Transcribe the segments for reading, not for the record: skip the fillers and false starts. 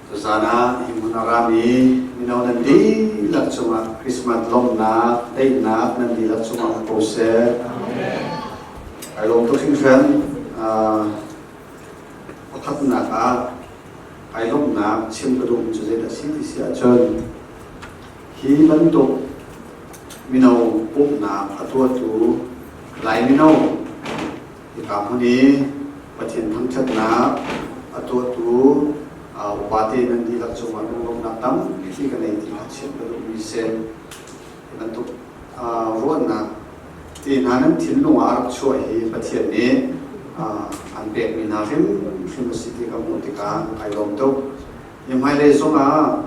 Tuzaan ah hi hmun a rami mino nan dihlak cungah Christmas lawmhnak, daihnak nan dihlak cungah um ko seh. Ai lawm tuk hringhran. Pakhatnak ah ai lawmhnak chim ka duhmi cu zeidah a si ti si ahcun hi bantuk mino pumhnak a tuahtu Lai mino hika hmun i Pathian thangṭhatnak a tuahtu upate nan dihlak cungah lunglawmhnak tampi ka nei ti kha chim ka duhmi si. Hi bantuk ruahnak te hna nan thinlung ah a rak chuah hi Pathian nih an pekmi hna hrimhrim a si ti ka hmuh tikah ai lawm tuk. Hi hmailei zongah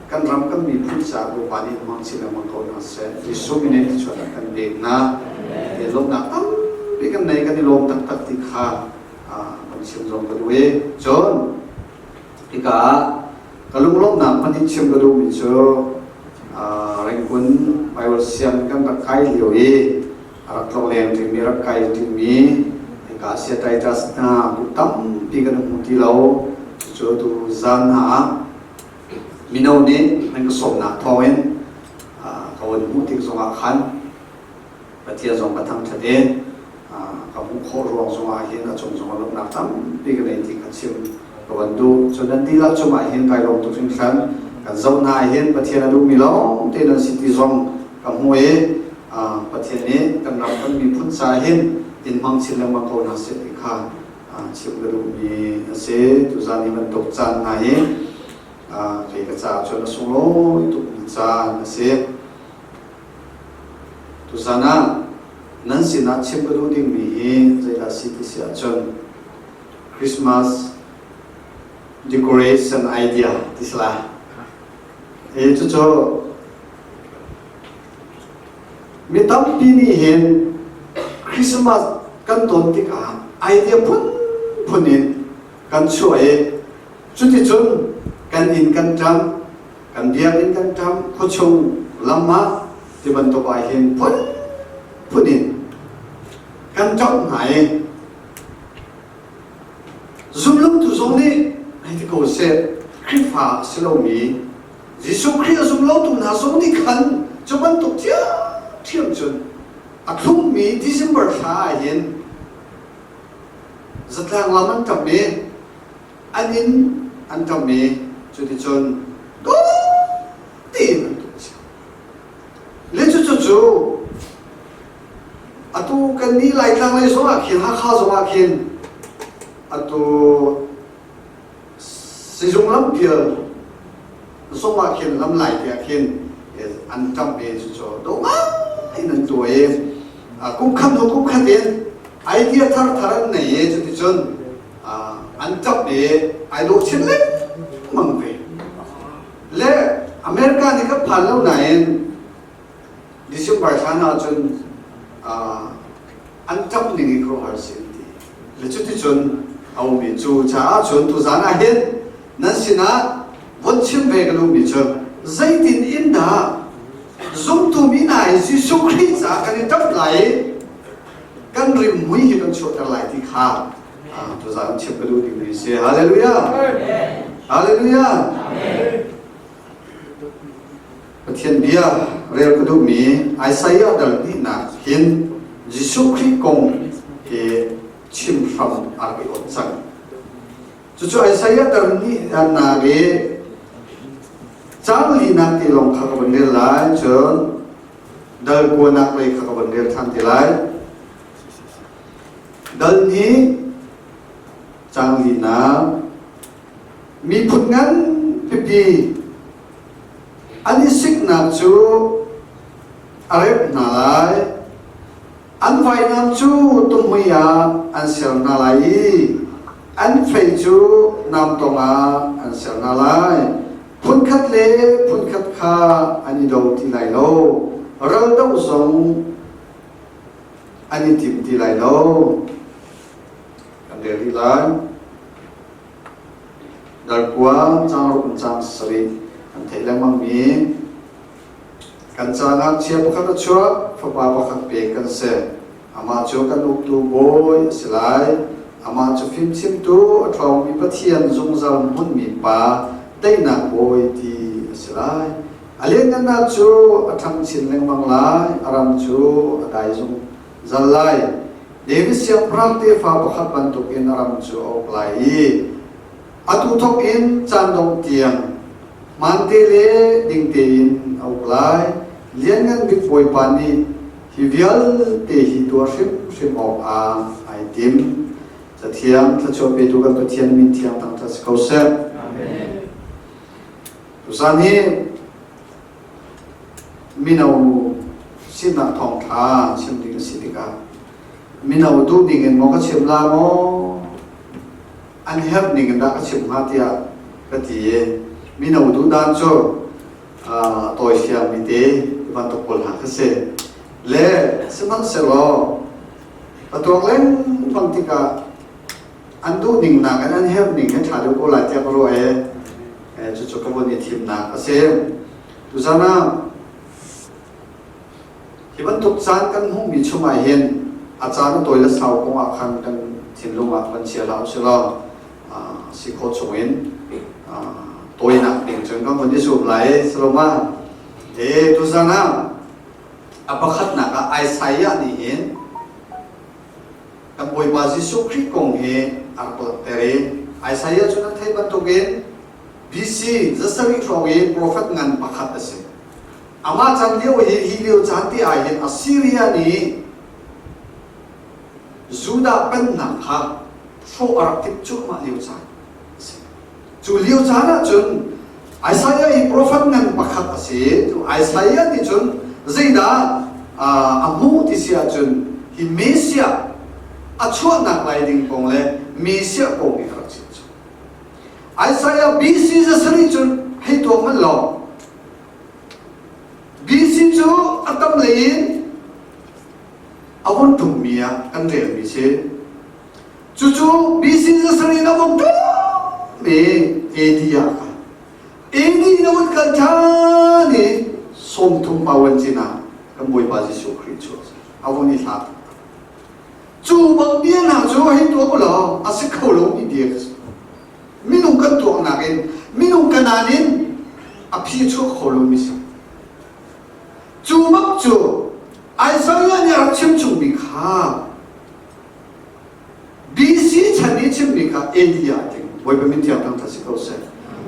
kan ram kan miphun caah Bawipa nih hmang chin lengmang ko hna seh. Jesuh min in thluachuah kan pek hna. Hi lawmhnak tampi kan nei kan i lawm taktak ti kha kan chim zong ka duh i cun hika ah ka lunglawmhnak hmanh in chim ka duhmi cu Rengkun Bible siang kan rak kai lio i a rak tlongleng ṭimi rak kai ṭimi hika Asia Titus hna bu tampi kan hmu ti lo. Cucu tu zan hna ah mino nih nan ka sawmnak thawngin ka von hmuh tik zongah khan Pathian zong ka thangṭhat i ka hmuh khawh ruang zongah hin a cung zongah lawmhnak tampi ka nei ti kha chim ka van duh. Cun nan dihlak cungah hin kai lawm tuk hringhran. Kan zoh hna hin Pathian a duhmi lawng te nan si ti zong ka hmu i Pathian nih kan ram kan miphun caah hin in hmang chin lengmang ko hna seh ti kha chim ka duhmi a si. Tuzan hi bantuk caan hna hi kei ka caah cun a sunglawi tukmi caan a si. Tuzan ah nan sinah chim ka duh dingmi hi zeidah si ti si ahcun Christmas decoration idea ti si lai. Hi cucu mi tampi nih hin Christmas kan ton tikah idea phunphun in kan chuah i cuticun kan inn kan ṭamh kan biakinn kan ṭam khuachung lam ah ti bantuk ah hin phunphun in kan ṭamh hna i zumlotu zong nih hei ti ko seh Khrihfa a si lomi Jesuh Khrih a zumlotu hna zong nih khan cu bantuk ṭhiamṭhiam cun a thlummi December thla ah hin zatlang lam an ṭamh i an inn an ṭamh i cuticun dawt tein an tuah cio. Le cucu cu atu kannih Laitlang lei zongah khin Hakha zongah khin atu sizung lampial zongah khin lamlai te ah khin an ṭamh i cucu dawh ngai in an tuah i kum khat hnu kum khat in idea thar thar an nei i cuticun an ṭap i ai dawh chin lengmang ve. Le America nih kan phan lo nain December thla hna cun an ṭap ning i khuaruahhar si an ti. Le cuticun a ummi cu caah cun tuzaan ah hin nan sinah von chim ve ka duhmi cu zeitin in dah zumtu mi hna hi Jesuh Khrih caah kan i ṭap lai i kan rimhmui hi kan chuahter lai ti kha tuzaan chim ka duh dingmi si. Hallelujah! Hallelujah! Pathian bia rel ka duhmi Isaiah dal hnihnak hin Jesuh Khrih kong hi chim hram a rak i ot cang. Cucu Isaiah dal hnihnak i cang linak ti lawng kha ka vun rel lai cun dal kuanak lei kha ka vun rel ṭhan ti lai. Dal nih cang linak miphun ngan pipi an i siknak cu a remh hna lai. An vainam cu tuhmui ah an ser hna lai i an fei cu namtong ah an ser hna lai. Phunkhat le phunkhat kha an i do ti lai lo. Ral doh zong an i tim ti lai lo. Kan rel rih lai. Darkua caang ruk in caang sarih kan theih lengmangmi kan ca ngakchia pakhat a chuak, fapa pakhat pek kan si. Amah cu kan uktu bawi a si lai. Amah cu fimchimtu, a ṭhawngmi Pathian, zungzal hmunmi Pa, Daihnak Bawi ti a si lai. A lianngannak cu a ṭhang chin lengmang lai, a ram cu a dai zungzal lai. David siangpahrang tefa pakhat bantukin a ram cu a uk lai i atu thawk in caan dongh tiang hmaante le ding tein a uk lai. Lianngan Bik Bawipa nih hi vialte hi tuah hrimhrim awkah ai tim. Cathiang thluachuah petu kan Pathian min thiang thangṭhat si ko seh. Amen. Tuzan hi mino sinak thawngṭha chim ding a si tikah mino duh ning in maw ka chim la maw an herh ning in dah ka chim hnga tiah ka ti i mino duh dan cu tawi fiang mi te bantuk pawl hna kha si le sihmanhsehlaw a tuak lengmang tikah an duh ning nak in an herh ning he ṭha deuh ko lai tiah ka ruah i cucu ka vun i thimnak a si tuzan ah Hi bantuk caan kan hmuhmi chungah hin a caan a tawi le sau kong ah khan kan thinlung ah kan chia hlah usih law si khawh chungin tawinak ding cun kan vun i zuam lai. Saloma, e tuzan ah a pakhatnak ah Isaiah nih hin kan Bawipa Jesuh Khrih kong hi a rak langhter i Isaiah cu nan theih bantukin BC zasarih hrawng i profet ngan pakhat a si. Amah chan lio hi hi lio caan te ah hin Assyria nih Judah pennak kha hrawh a rak timh cuahmah lio caan a si. Cu lio caan ah cun Isaiah hi profet ngan pakhat a si. Cu Isaiah nih cun zeidah a hmuh ti si ahcun hi Messiah a chuahnak lai ding kong le Messiah kong hi a rak chim cu. Isaiah BC zasarih cun hei tuak hmanh law BC cu a tam lei in a vun ṭummi ah kan relmi si. Cucu BC zasarih in a vun ṭummi AD ah a kal. AD in a vun kal ṭhan i 30 pawan cin ah kan Bawipa Jesuh Khrih cu a vun i hlat. Cu bang bia hna cu hei tuah u law a si kho lomi bia ka si. Minung kan tuaknak in minung kanaan in a phi chuak kho lomi si. Cu bak cu Isaiah nih a rak chimchungmi kha BC chan i chimmi kha AD ah a tling. Bawipa min thiang thangṭhat si ko seh.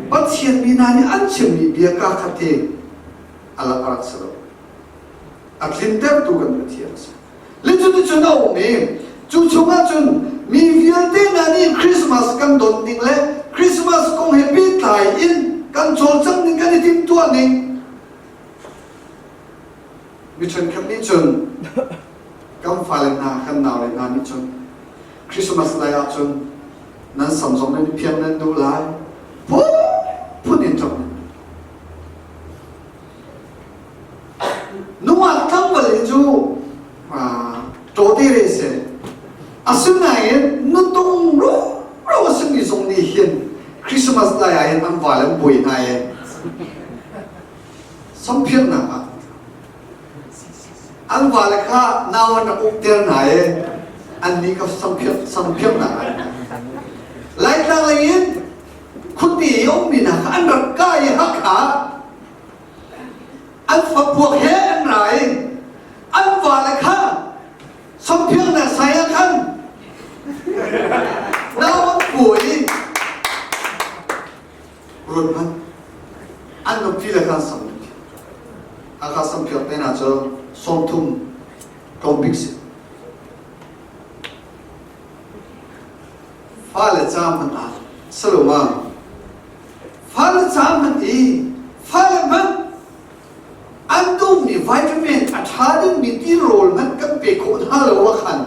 Pathian mi hna nih an chimmi bia kaa khat hi a lak a rak si lo. A tlintertu kan Pathian a si. Le cuticun a um i cu chungah cun mi vialte hna nih Christmas kan don ding le Christmas kong he pehtlai in kan cawlcangh ning kan i timhtuah ning mi ṭhenkhat nih cun kan fale hna kan naule hna nih cun Christmas lai ahcun nan sam zong nan i phiang nan duh lai phun in ṭap Nungak tlangval hi cu tawte re si. Asinain nutung rumro a simi zong nih hin Christmas lai ah hin an val an buai hna i samphirnak ah an vale kha nau an rak ukter hna i annih kha samphirnak ah Laitlang lei in khuati i ummi hna kha an rak kai i Hakha an fapuak he an ra i an vale kha somphiangnak sai ah khan nau an puai i ruat hmanh an nupi le khan sam Hakha sampiak te hna cu 30 tlawm bik si fale ca hmanh ah saloma Fale ca hmanh i fale hmanh an duhmi vitamin a ṭha dingmi tirawl hmanh kan pe khawh hna lo ah khan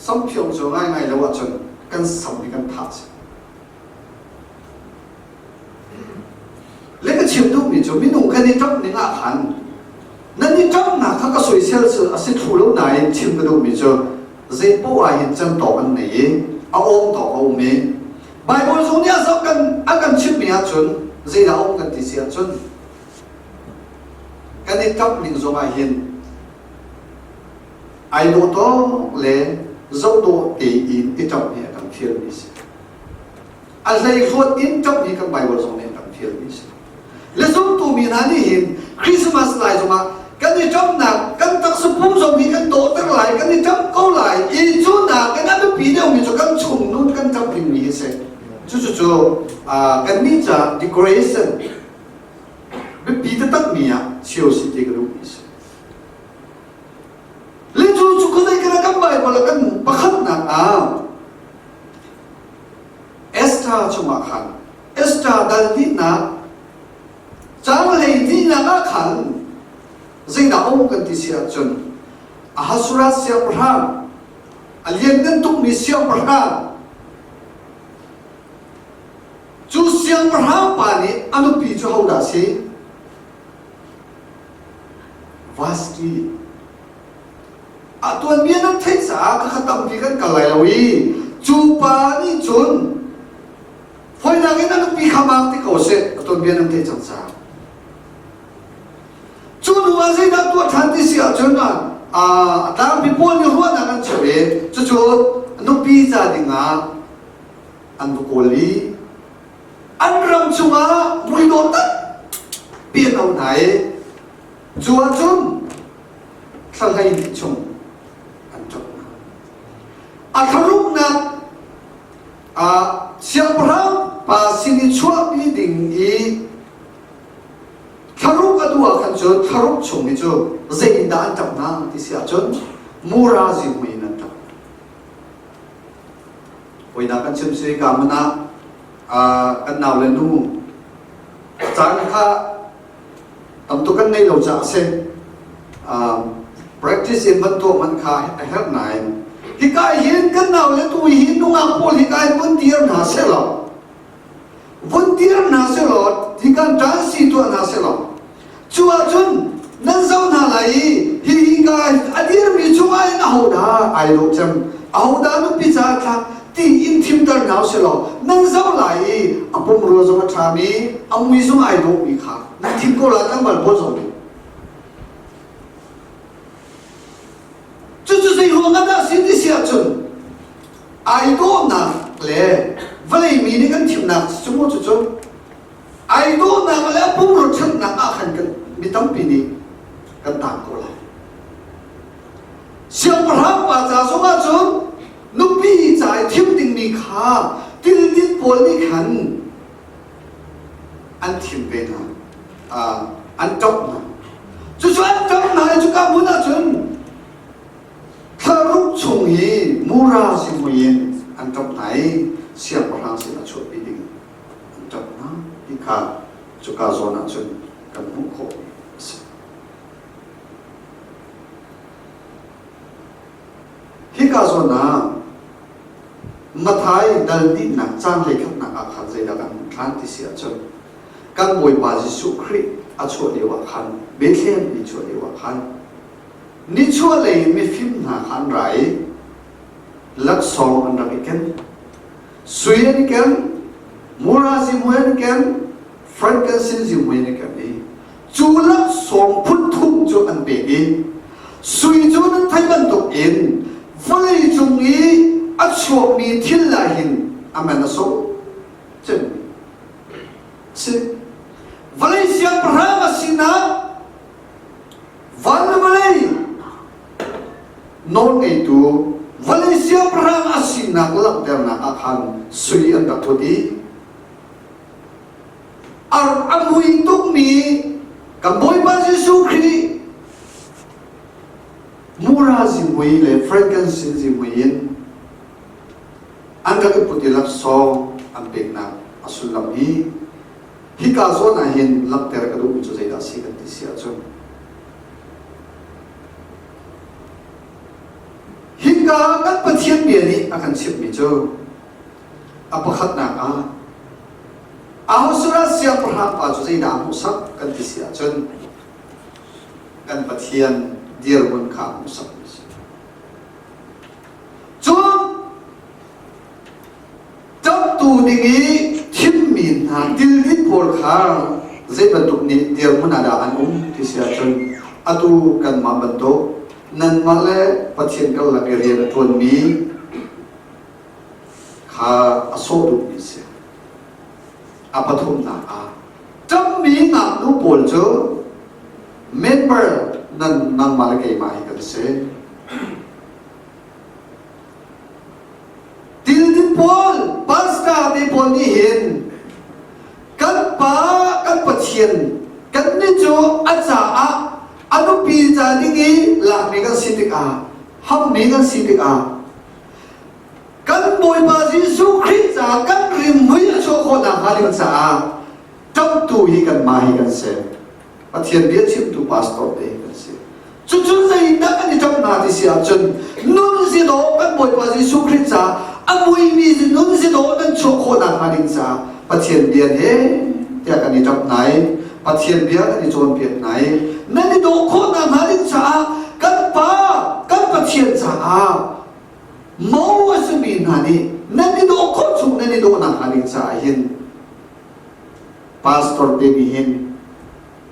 samphiong cu ngaingai lo ahcun kan sam hi kan thah si. Le ka chim duhmi cu minung kan i ṭamh ning ah khan nan i ṭamhnak kha ka soisel a si thlu lo nain chim ka duhmi cu zei poah ah hin cantawk an nei i a awm tawk a um i Baibal zong nih a zoh kan a kan chimhmi ahcun zeidah a um kan ti si ahcun kan i ṭamh ning zong ah hin ai dawh tawk le zoh dawh tein i ṭamh hi a kan fialmi a si. A hleihluat in ṭap hi kan Bible zong nih a kan fialmi a si. Le zumtu mi hna nih hin Christmas lai zongah kan i ṭamnak kan taksa pum zong hi kan dawhter lai, kan i ṭam ko lai i cu nakin a biapi deuhmi cu kan chung nun kan ṭap dingmi hi a si. Cucu kannih ca decoration biapi taktakmi ah chio si ti ka duhmi a si. Le cu cu khuazei kana kan Bible ah kan pakhatnak ah Esther chungah khan Esther dal hnihnak caang hleihnih ah khan zeidah um kan ti si ahcun Ahasuerus siangpahrang a lianngan tukmi siangpahrang cu siangpahrang pa nih a nupi cu hodah a si? Vasti a tuanbia nan theih caah ka tampi kan kal lai lo i cu pa nih cun Fawinak in a nupi kha maak ti ko seh, a tuanbia nan theih cang caah. Cu hnu ah zeidah tuah ṭhan ti si ahcun a tlangpi pawl nih ruahnak an cheuh i cucu nupi ca dingah an va kawl i an ram chungah muidawh tampi an auh hna i cu ahcun thla 12 chung an ṭap hna. A thlaruknak Siangpahrang pa sin i chuahpi ding i thlaruk a duh ah khan cun thlaruk chung hi cu zeitindah an ṭap hna ti si ahcun mura zihmui in an ṭap. Hawinak kan chim si ka hmun ah kan nau le nu caan kha tam tuk kan nei lo caah a si. Practice in van tuah man kha a herh nain hika hin kan nau le tu hi nungak pawl hika hin vun dir hna selaw vun dir hna selaw hika ṭansi tuah hna selaw cu ahcun nan zoh hna lai i hi hika a dirmi chungah hin ahodah ai dawh cem ahodah nupi caah thlak ti in thimter hna usih law nan zoh lai i a pumrua zong a ṭhami a mui zong ai dawhmi kha nan thim ko lai tlangval pawl zong nih cucu zei ruang ah dah si ti si ahcun ai dawhnak le vawlei mi nih kan thimnak cu mu cucu ai dawhnak le a pumrua ṭhatnak ah khan kan mi tampi nih kan tang ko lai Siangpahrang pa ca zongah cun nupi ca i thim dingmi kha tildit pawl nih khan an thim ve hna, an ṭamh hna. Cucu an ṭamh hna i cuka hmun ah cun thlaruk chung hi mura zihmui in an ṭamh hna i siangpahrang sin a chuahpi ding an ṭamh hna ti kha cuka zawn ah cun kan hmuh khawh a si. Hika zawn ah Matthai dal hnihnak caan hleikhatnak ah khan zeidah kan hmuh ṭhan ti si ahcun kan Bawipa Jesuh Khrih a chuah lio ah khan Bethlehem i chuah lio ah khan nichuahlei mifim hna kha an ra i laksawng an rak i ken. Sui an i ken, mura zihmui an i ken, frankincense zihmui an i ken i Cu laksawng phun thum cu an pek i sui cu nan theih bantuk in vawlei cung i a chuakmi thil ah hin a man a sung cemmi si. Vawlei siangpahrang a sinak van le vawlei nawlngeitu vawlei siangpahrang a sinak langhternak ah khan sui an rak put i A mui tukmi kan Bawipa Jesuh Khrih mura zihmui le frankincense zihmui in an rak i put i laksawng an peknak a sullam hi hika zawn ah hin langhter ka duhmi cu zeidah a si kan ti si ahcun hika kan Pathian bia nih a kan chimhmi cu A pakhatnak ah, Ahasuerus siangpahrang pa cu zeidah a hmuhsak kan ti si ahcun kan Pathian dirhmun kha a hmuhsak mi a si. Cun ṭamhtu ding i thimmi hna tildit pawl kha zei bantuk nih dirhmun ah dah an um ti si ahcun atu kanmah bantuk nanmah le Pathian karlak i rian a ṭuanmi kha a sawh duhmi a si. A pathumnak ah ṭammi ngaknu pawl cu member nan nangmah le keimah hi kan si. Tildit pawl, pastor te pawl nih hin kan pa kan Pathian kan nih cu a caah a nupi ca ding i lakmi kan si tikah hammi kan si tikah kan Bawipa Jesuh Khrih caah kan rimhmui a chuah khawh nakhnga ding caah ṭamtu hi kanmah hi kan si. Pathian bia chimtu pastor te hi kan si. Cucu zeidah kan i ṭamh hna ti si ahcun nun zidawh kan Bawipa Jesuh Khrih caah a muimi nun zidawh nan chuah khawh nakhnga ding caah Pathian bia he tiah kan i ṭamh hna i Pathian bia kan i cawnpiak hna i nan i dawh khawh nakhnga ding caah kan Pa kan Pathian caah mo a simi hna nih nan i dawh khawh chung nan i dawh nakhnga ding caah hin pastor te nih hin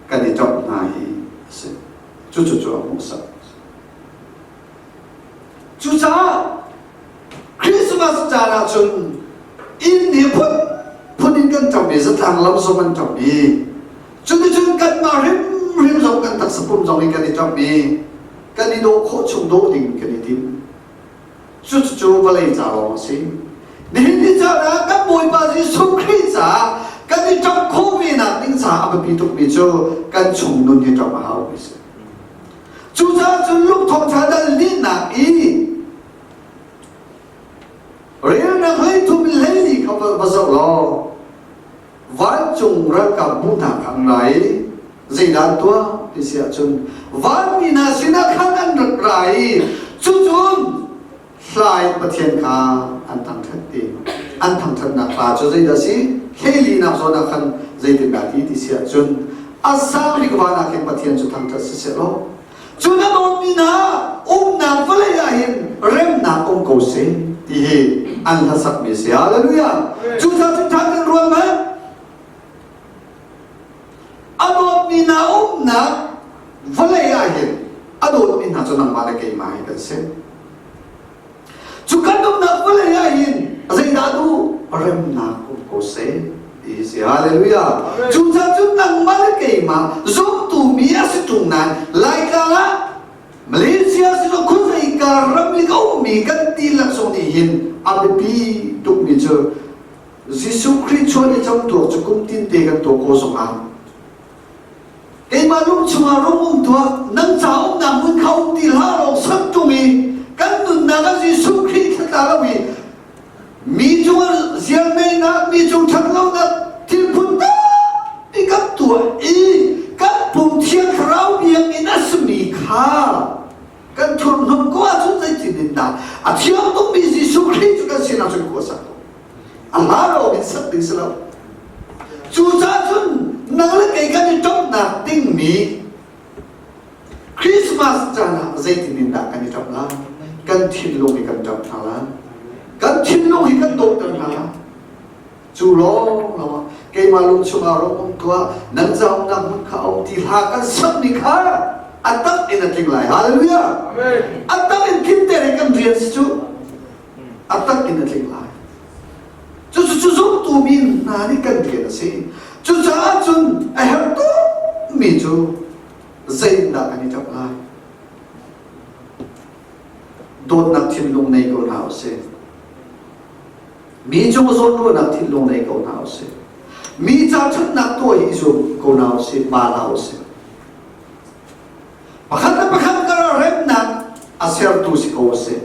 kan i ṭamh hna hi a si. Cucu cu a hmuhsak. Cucaah Christmas caan ahcun inn hi phun phun in kan ṭamh i zatlang lam zong an ṭamh i cuticun kanmah hrimhrim zong kan taksa pum zong in kan i ṭamh i kan i dawh khawh chung dawh ding kan i tim. Cucu vawlei ca lawng a si. Nihin ni caan ah kan Bawipa Jesuh Khrih caah kan i ṭamh khawh ve nak ding caah a biapi tukmi cu kan chung nun hi ṭamh a hau mi si. Cucaah cun Luke thawngṭha dal linak i relnak 13 in 14 kha va zoh law vancung ralkap bu hna kha an ra i zeidah an tuah ti si ahcun vanmi hna sinah khan an rak ra i cucun hla in Pathian kha an thangṭhat ti an thangṭhatnak hla cu zeidah si 14nak zawn ah khan zeitindah ti ti si ahcun a sang bik van ah khin Pathian cu thangṭhat si seh law Cu na dawtmi hna umnak vawlei ah hin remnak um ko seh ti hi an hlasakmi a si. Hallelujah! Cucaah cun ṭha tein ruat hmanh. A dawtmi hna umnak vawlei ah hin a dawtmi hna cu nangmah le keimah hi kan si. Cu kan umnak vawlei ah hin zeidah duh? Remnak um ko seh ti si. Hallelujah. Cucaah cun nangmah le keimah zumtu mi a si ṭung nain Laitlang ah Malaysia si lo khuazeika ram i ka ummi kan ti lak zong nih hin a biapi tukmi cu Jesuh Khrih chuan i camtuak cu kum tinte kan tuah ko zongah Keimah lung chungah rung um tuah, nang ca umnak hmun kha um ti hlah lawng sak ṭung i kan nunnak ah Jesuh Khrih thla lo i mi cungah ziarneinak, mi cung ṭhatlonak thil phun tampi kan tuah i kan pum thiang thlarau biakinn a simi kha kan thurhnawm ko ahcun zeitin in dah a thiang tukmi Jesuh Khrih cu kan sinah cun khua sak ko. A hla lawng in sak ding si lo. Cucaah cun nang le kei kan i ṭamhnak dingmi Christmas caan ah zeitin in dah kan i ṭamh lai? Kan thinlung hi kan ṭamh hna lai. Kan thinlung hi kan dawhter hna lai. Cu lawng lawng ah keimah lung chungah rawng um tuah, nan zaumnak hmun kha um ti hlah kan sakmi kha a tak in a tling lai. Hallelujah! A tak in tlinter in kan rian si cu. A tak in a tling lai. Cucu cu zumtu mi hna nih kan rian a si. Cucaah cun a herh tukmi cu zeitindah kan i ṭap lai? Dawtnak thinlung nei ko hna usih. Mi cung zawnruahnak thinlung nei ko hna usih. Mi ca ṭhatnak tuah hi i zuam ko hna usih, ba hlah usih. Pakhat le pakhat karah remnak a sertu si ko usih.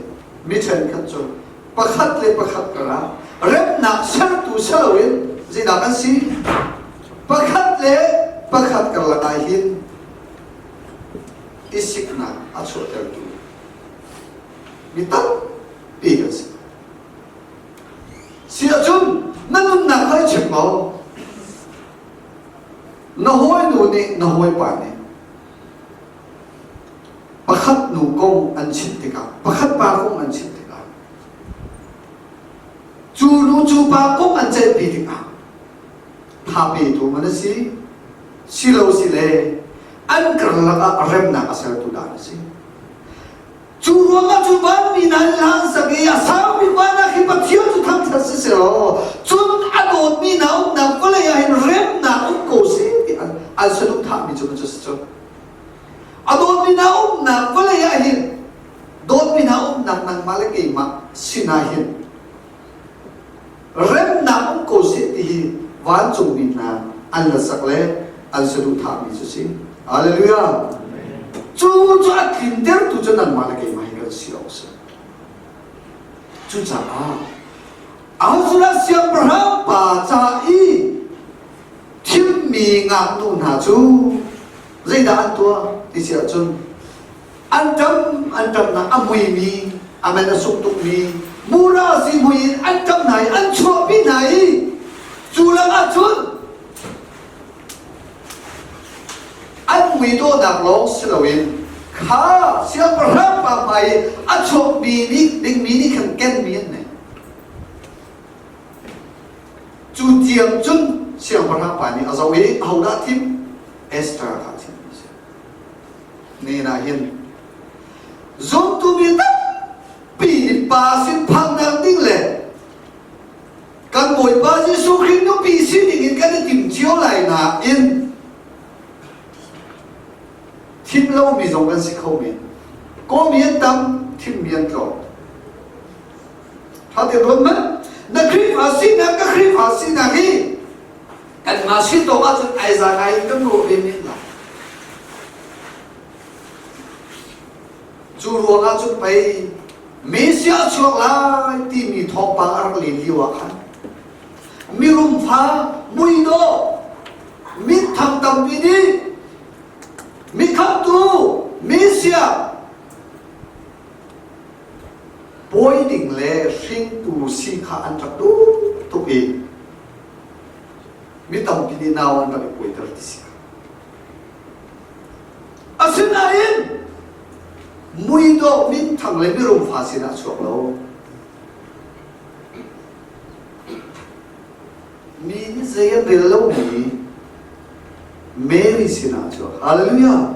Mi ṭhenkhat cu pakhat le pakhat karah remnak sertu si loin zeidah kan si? Pakhat le pakhat karlak ah hin i siknak a chuahtertu mi tampi kan si. Si ahcun na nunnak kha i chim ko. Na hawinu nih na hawipa nih pakhat nu kong an chim tikah pakhat pa kong an chim tikah cu nu cu pa kong an ceihpi tikah tha petu man a si silo si le an karlak ah remnak a sertu dah na si Cu ruangah cu vanmi hna nih hla an sak i a sangmi van ah khin Pathian cu thangṭhat siseh law cun a dawtmi hna umnak vawlei ah. An saduhthahmi cu cu si cu. A dawtmi hna umnak vawlei ah hin dawtmi hna umnak nangmah le keimah sinah hin remnak um ko seh ti hi vancungmi hna an lasak le an saduhthahmi cu si. Hallelujah! Cu cu a tlintertu cu nangmah le keimah hi kan si awk si. Cucaah ahosulah siangpahrang pa ca i thimmi ngaknu hna cu zeidah an tuah ti si ahcun an ṭam an ṭamnak a muimi a man a sung tukmi mura zihmui in an ṭam hna i an chuahpi hna i cu lakah cun an mui dawhnak lawng si loin kha siangpahrang pa hmai i a chuakmi nih dingmi nih khan kenmi an nei. Cu tiang cun siangpahrang pa nih a zoh i ahodah thim? Esther kha thim a si. Nen ah hin zumtu mi tampi nih pa sin phaknak ding le kan Bawipa Jesuh Khrih nupi sining in kan i tim cio lai nain thim lomi zong kan si kho men. Kawmi an tam, thimmi an tlawm. Ṭha tein ruat hmanh. Na Khrihfa sinak ka Khrihfa sinak hi kanmah sin tawk ahcun ai za ngai in kan ruah ve men lai. Cu ruangah cun pei Messiah a chuak lai timi thawngpang a rak len lio ah khan mirum fa muidawh minthang tampi nih mikhamtu Messiah pawi ding le hringtu si kha an rak duh tuk i mi tampi nih nau an rak i puaiter ti si. Asinain muidawh minthang le mirum fa sinah a chuak lo. Mi nih zei an rel lomi Mary sinah a chuak. Hallelujah!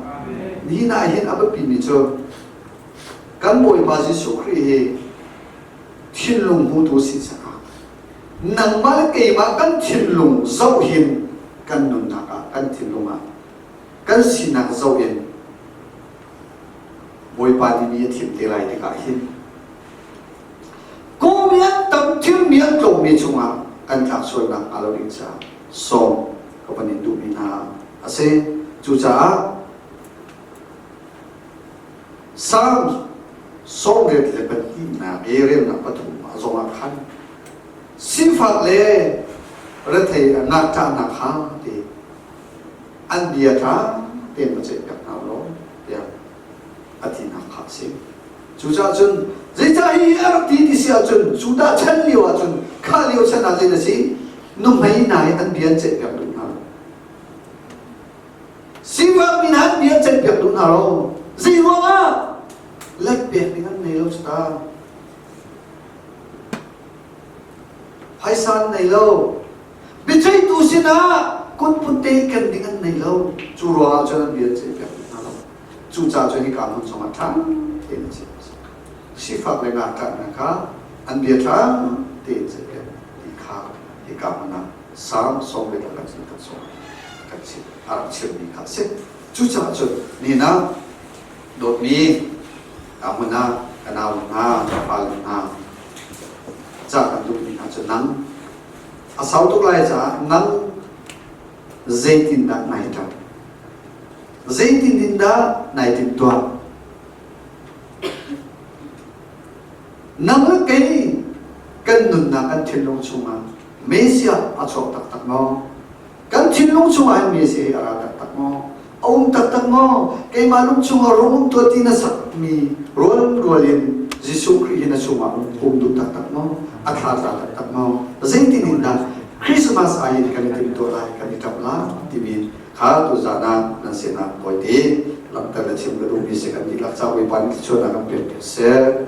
Nihin ah hin a biapimi cu kan Bawipa Jesuh Khrih hi thinlung hmutu si caah nangmah le keimah kan thinlung zoh hin kan nunnak ah kan thinlung ah kan sinak zoh in Bawipa nih mi a thim te lai tikah hin kum mi an tam thilmi an tlawmmi chungah kan tlak sualnak hnga lo ding caah sawm ka van in duhmi hna a si. Cucaah Psalm 82 i relnak pathum zongah khan sifak le rethei ngakṭahnak kha ti an bia ṭha tein va ceihpiak hna law tiah a tinak kha a si. Cucaah cun zeicah hi a rak ti ti si ahcun Judah chan lio ahcun kha lio chan ah zeidah si nuhmei hna hi an bia an ceihpiak duh hna lo. Sifak mi hna an bia an ceihpiak duh hna lo. Zei ruangah let pek ding an nei lo cu ta. Phaisa an nei lo. Biaceihtu sinah kutput te ken ding an nei lo. Cu ruangah cun an bia an ceihpiak duh hna lo. Cucaah cun hika hmun zongah ṭha tein an ceih. Sifak le ngakṭah hna kha an bia ṭha tein ceihpiak ti kha hika hmun ah Salm 91 kan kan sawm kan chim a rak chimmi kha a si. Cucaah cun nihin ah dawtmi ka hmun ah ka nau hna ka fale hna ca kan duhmi hna cu nang a sau tuk lai caah nang zeitindah nai ṭap zeitin in dah nai timhtuah nang le kei kan nunnak kan thinlung chungah Messiah a chuak taktak maw? Kan thinlung chungah hin Messiah hi a ra taktak maw? A um taktak maw? Keimah lung chungah rung um tuah ti na sakmi rual rual in Jesuh Khrih hi na chungah um duh taktak maw? A thla tla taktak maw? Zeitin in dah Christmas ah hin kan i timhtuah lai, kan i ṭap lai timi kha tuzaan ah nan sinah tawite langhter le chim ka duhmi si kan dihlak ca Bawipa nih thluachuahnak kan pek seh.